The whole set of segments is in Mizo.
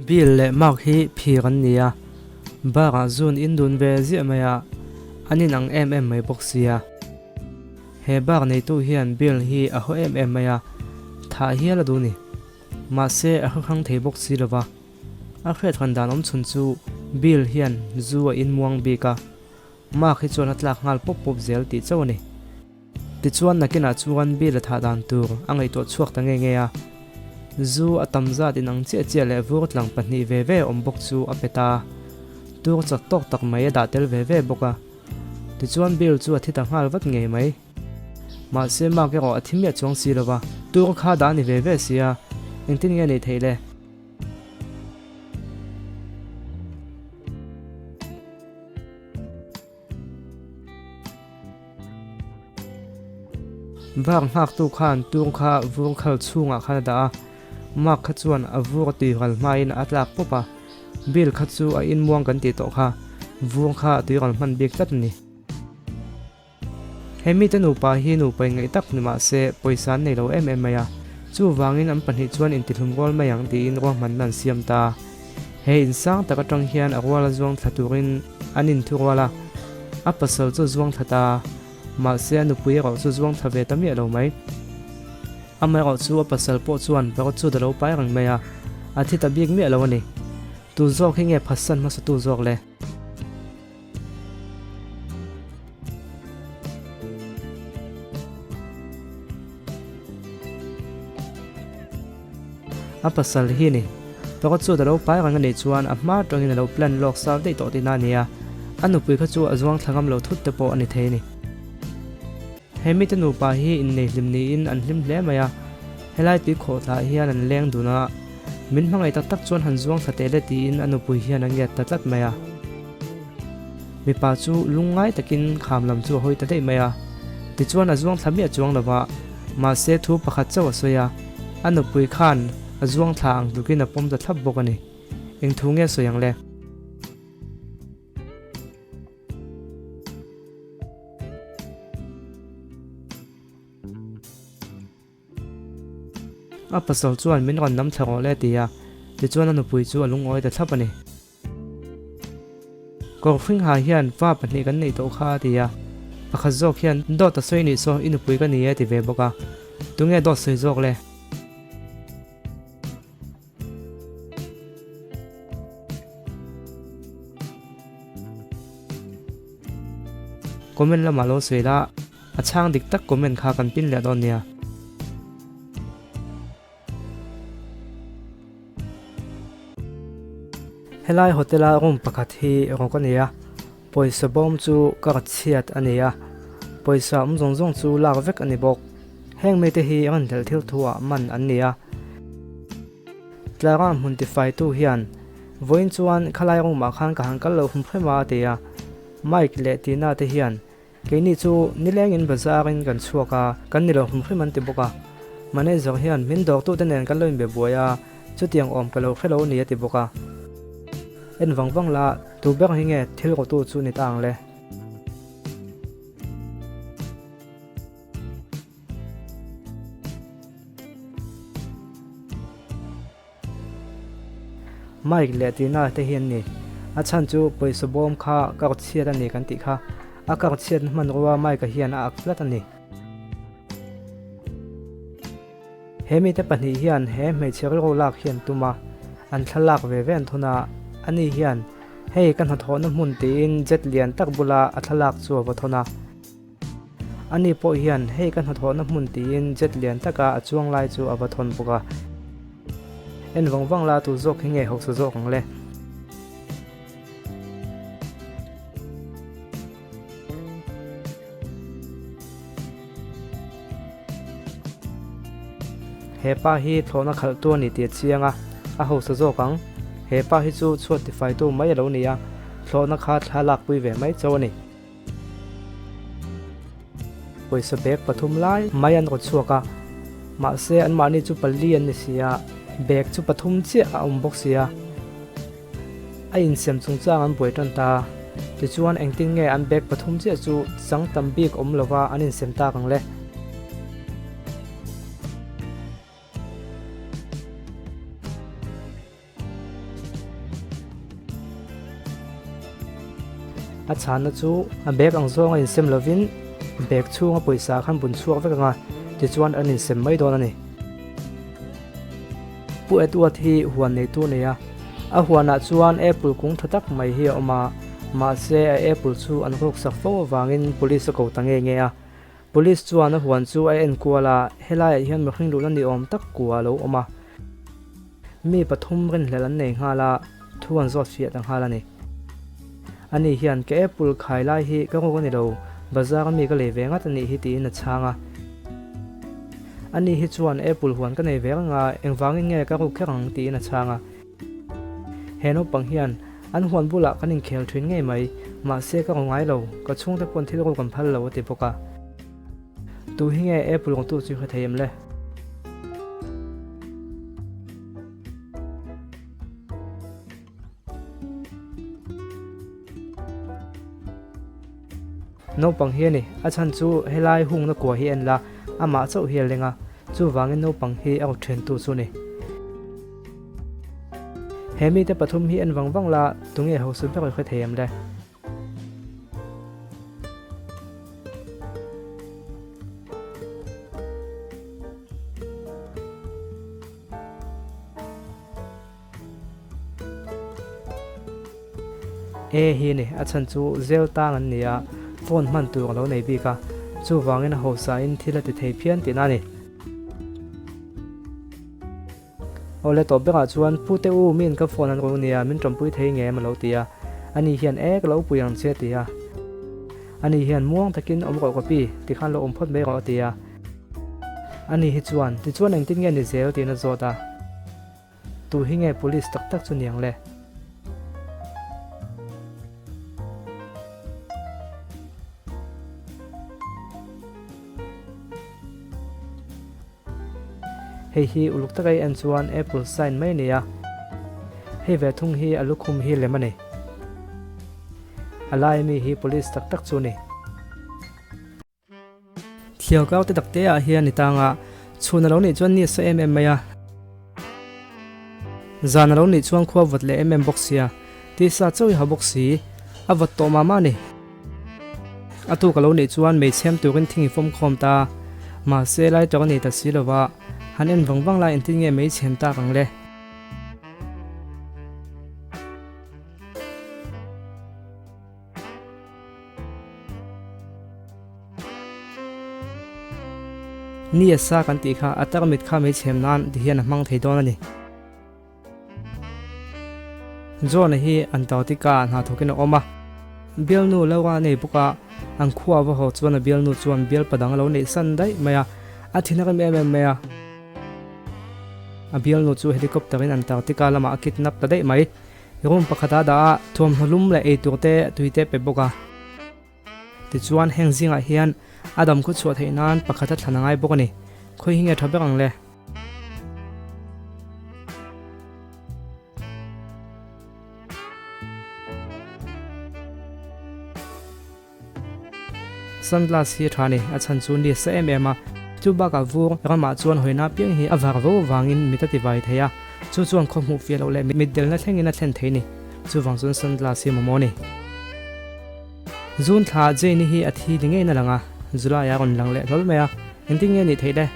Bill leh Mark hi phir an ni a, bar ah zun in dun ve ziah mai a, an in ang em em mai bawk sia. He bar neitu hian Bill hi a haw em em mai a, thah hial a duh ni. Mahse a hrehrang thei bawk si lova. A hriatran dan awm chhun chu Bill hian zu a inmuang bik a, Mark hi chuan a tlak nghal pawp pawp zel tih chauh a ni. Tichuan nakinah chuan Bill a thah dan tur a ngaihtuah chhuak ta nge nge a, zu a tam zat inang chiah chiah leh vur tlang pahnih ve ve awm bawk chu a pe ta. Tur chak tawk tak mai a dah tel ve ve bawk a. Tichuan Bill chu a thi ta nghal vat ngei mai. Mahse Mark erawh a thi miah chuang si lo va, tur kha dah a ni ve ve si a, engtin nge a neih theih le? Vak nghaktu khan tung kha vur khal chhungah khan a dah a, Mark kha chuan a vur a tuiral hmain a tlak pawp a, Bill kha chu a inmuang kan tih tawh kha, vur kha a tuiral hman bik tlat a ni. He mite nupa hi nupa inngaih tak ni mah se pawisa an nei lo em em mai a, chuvangin an pahnih chuan intihlum rual mai ang tiin ruahmanna an siam ta. He insang tak atang hian a ruala zuang thla turin an inthu rual a, a pasal chu zuang thla ta, mahse a nupui erawh chu zuang thla ve ta miah lo mai. Amaherawh chu a pasal pawh chuan barot chu da lo pai reng mai a, a thi ta bik miah lo a ni. Tu zawk hi nge phatsan hmasa tu zawk le? A pasal hi ni. Pakhat chu a lo pai reng a nih chuan a hma atangin a lo plan lawk sar daih tawh tihna a ni a, a nupui kha chu a zuang thla ngam lo thut te pawh a ni thei a ni. He mite nupa hi innei hlim niin an hlim hle mai a, helai tui khawh thlah hian an leng dun a, min hmangaih tak tak chuan han zuang thla teh le tiin a nupui hian a ngiat ta tlat mai a. Mipa chu lungngai takin kham lam chu a hawi ta daih mai a, tichuan a zuang thla miah chuang lo va, mahse thu pakhat chauh a sawi a, a nupui khan a zuang thla ang tlukin a pawm ta thlap bawk a ni. Eng thu nge sawi ang le? A pasal chuan min rawn nam thla rawh le ti a, tichuan a nupui chu a lungawi ta thlap a ni. Kawrhringha hian fa pahnih kan neih tawh kha a ti a, pakhat zawk hian dawt a sawi nih saw i nupui ka ni e ti ve bawk a, tunge dawt sawi zawk le? Comment lamah lo sawi la, a chhang dik tak comment kha kan pin leh dawn nia. Helai hotel a room pakhat hi rawk a ni a, pawisa bawm chu ka rat chhiat a ni a, pawisa awm zawng zawng chu lak vek a ni bawk. Heng mite hi rinhlelh thil thu ah man an ni a. Tlara hmun tifaitu hian vawiin chuan khalai room ah khan ka han kal lo hum hrem a a ti a, Mike leh Tina te hian Keini chu nilengin bazar in kan chhuak a, kan ni lo hum hrim an ti bawk a. Manager hian min dawrtute nen kan lo inbe buai a, chutiang awm ka lo hre lo ni a ti bawk a. En vang vang la, tu ber hi nge thil rawtu chu ni ta ang le? Mike leh Tina te hi an ni. A chhan chu pawisa bawm kha kar chhiat a ni kan tih kha. A kar chhiatna hmanrua Mike-a hian a ak tlat a ni. He mite pahnih hian he hmeichhe rilru lak hi an tum a, an thlalak ve ve an thun a. Ani hian, Hei ka hnathawhna hmun tiin jet lian tak bula a thlalak chu a va thawn a. Ani pawh hian hei ka hnathawhna hmun tiin jet lian taka a chuang lai chu a va thawn bawk a. En vang vang la tu zawk hi nge hausa zawk ang le. He pa hi thlawhna khalhtu a ni tih a chiang a, a hausa zawk ang. He pa hi chu chhuat tifaitu mai a lo ni a, thlawhna kha thla lakpui ve mai chauh a ni. Pawisa bag pathum lai mai an rawn chhuak a, mahse anmahni chu pali an ni si a, bag chu pathum chiah a awm bawk si a. A insiam chungchang an buai tan ta, tichuan engtin nge an bag pathum chiah chu chang tam bik awm lova an insiam tak ang le? A chhanna chu a bag ang zawnga insem lovin bag chhunga pawisa khan bun chhuak vek anga tichuan an insem mai dawn a ni. Pu Edward hi huan neitu a nei a, a huanah chuan apple kung tha tak mai hi a awm a, mahse a apple chu an ruksak fo avangin police a ko ta nge nge a. Police chuan a huan chu a enkual a, helaiah hian mihring luhna ni awm tak kua a lo awm a. Mi pathum rinhlelh an nei nghal a, thu an zawt fiah ta nghal a ni. Ani hian ka apple khai lai hi ka ruk a ni lo, bazar a mi ka lei ve ngat a nih hi tiin a chhang a. Ani hi chuan apple huan ka nei ve reng a, engvangin nge ka ruk kher ang tiin a chhang a. He naupang hian an huan bulah kan inkhel thin ngei mai, mahse ka ru ngai lo, ka chhungte pawn thil ruk an phal lo a ti bawk a. Tu hi nge apple rawngtu chu hre thei em le? Naupang hi a ni, a chhan chu helai hungna kua hi en la, amah chauh hi a leng a, chuvangin naupang hi a rawt ṭhentu chu a ni. He mite pathum hi en vang vang la, tunge hausa ber i hre thei em le? E hi ni, a chhan chu zel tang an ni a, phone hman tur a lo nei bik a, chuvangin a hausain thil a ti thei phian tihna a ni. Awle tawp berah chuan Pu te u min ka phone an ru nia min tawmpui thei ngem a lo ti a, ani hian e ka lo pui ang che a ti a. Ani hian muang takin awm rawh ka pi, tikhan lo awm phawt mai rawh a ti a. Ani hi chuan tichuan engtin nge ni zel tiin a zawt a. Tu hi nge police tak tak chu niang le? Hei hi uluk taka i en chuan apple sign mai a ni a, hei ve thung hi a lukhum hi lem a ni. A lai ami hi police tak tak chu a ni. Thliau kau te tak te ah hian i tang a, chhun a lo nih chuan ni a sawi em em mai a, zan a lo nih chuan khua vawt leh em em bawk sia, tisa chauh i ha bawk si, a vawt tawh mah mah a ni. A tuk a lo nih chuan meichhem turin thing i fawm khawm ta, mahse lai tawk a nei ta si lo va, han en vang vang lai engtin nge meichhem tak ang le? Ni a sa kan tih kha a tarmit kha meichhem nan ti hian a hmang thei dawn a ni. John-a hi Antarctica ah hna thawkin a awm a. Bialnu Laura a nei bawk a, an khua va haw chuan a bialnu chuan bialpa dang a lo neih san daih mai a, a thin a rem em em mai a. A bialnu chu helicopter in Antarctica lamah a kidnap ta daih mai. Room pakhat a dah a, thuamhnaw lum leh eitur te tui te pe bawk a. Tichuan heng zingah hian a dam khaw chhuah theih nan pakhat a thlan a ngai bawk a ni. Khawi hi nge tha ber ang le? Sunglass hi a tha a ni, a chhan chu ni a sa em em a. Chu bakah vur ramah chuan hawina apiang hi a var vo avangin mit a ti vai thei a, chu chuan khaw hmuh fiah loh leh mit delna thlengin a thlen thei a ni. Chuvang chuan sunglass hi mamawh a ni. June thla Jane-i hi a thi ni ngeiin a lang a, July-ah a rawn lang leh hlawl mai a, engtin nge nih theih le?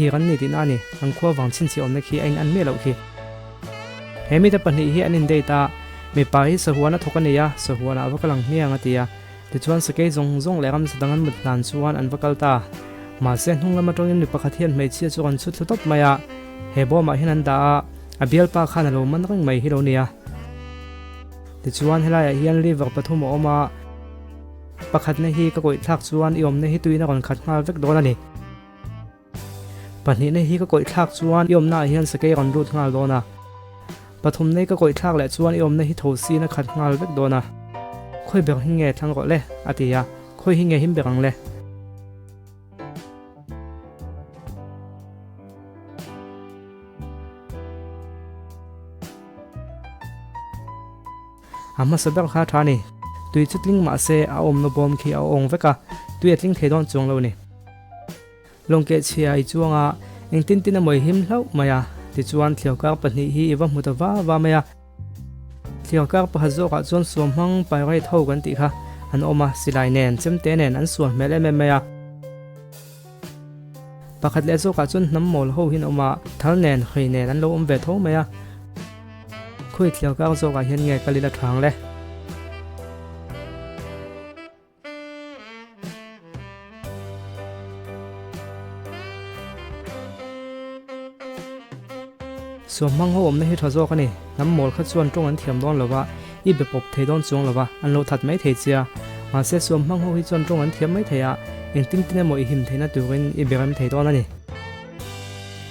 Phir an ni tihna a ni. An khua vang chhinchhiah awmna khi a in an miah loh khi. He mite pahnih hi an in date a, mipa hi sahuan a thawk a ni a, sahuanah a va kal ang hmiang a ti a. Tichuan sakei zawng zawng leh ramsa dang an mut hlan chuan an va kal ta. Mahse hnung lam atangin mi pakhat hian hmeichhia chu rawn chhut thlu tawp mai a, he bawmah hian an dah a, a bialpa khan a lo man reng mai hi lo nia. Tichuan helaiah hian liver pathum a awm a, pakhatna hi ka kawih thlak chuan i awmna hi tuin a rawn khat nghal vek dawn a ni. Pahnihna hi ka kawih thlak chuan i awmnaah hian sakei a rawn lut nghal dawn a. Pathumna hi ka kawih thlak leh chuan i awmna hi thosin a khat nghal vek dawn a. Khawi ber hi nge thlang rawh le? a ti a, Khawi hi nge him ber ang le? A hmasa ber kha tha a ni. Tui chu tling mah se a awmna bawm khi a awng vek a, tui a tling thei dawn chuang lo a ni. Lawng keh chhia i chuang a, engtin tin emaw i him hlauh mai a, tichuan thliau kar pahnih hi i va hmu ta va va mai a. Thliau kar pakhat zawkah chuan suam hmang pirate ho kan tih kha an awm a, silai nen, chemte nen an sual hmel em em mai a. Pakhat leh zawkah chuan hnam mawl ho hi an awm a, thal nen, hrei nen an lo awm ve tho mai a. Khawi thliau kar zawkah hian nge kal ila thang le? Suamhmang ho awmna hi tha zawk a ni. Hnam mawl kha chuan tawng an thiam dawn lo va, i be pawp thei dawn chuang lo va, an lo that mai thei chia. Mahse suamhmang ho hi chuan tawng an thiam mai thei a, engtin tin emaw i him theihna turin i be rem thei dawn a ni.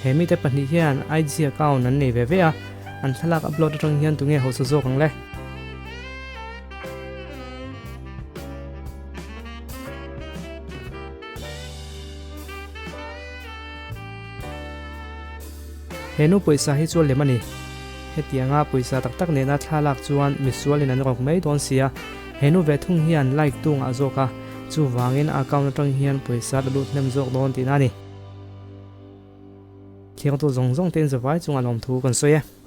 He mite pahnih hian IG account an nei ve ve a, an thlalak upload atang hian tunge hausa zawk ang le? He nu pawisa hi chu a lem a ni. Hetianga pawisa tak tak nena thla lak chuan misualin an rawk mai dawn sia. He nu ve thung hian like tu ngah zawk a, chuvangin a account atang hian pawisa la lut hnem zawk dawn tihna a ni. Thiangtu zawng zawng te in zavai chungah lawmthu kan sawi e.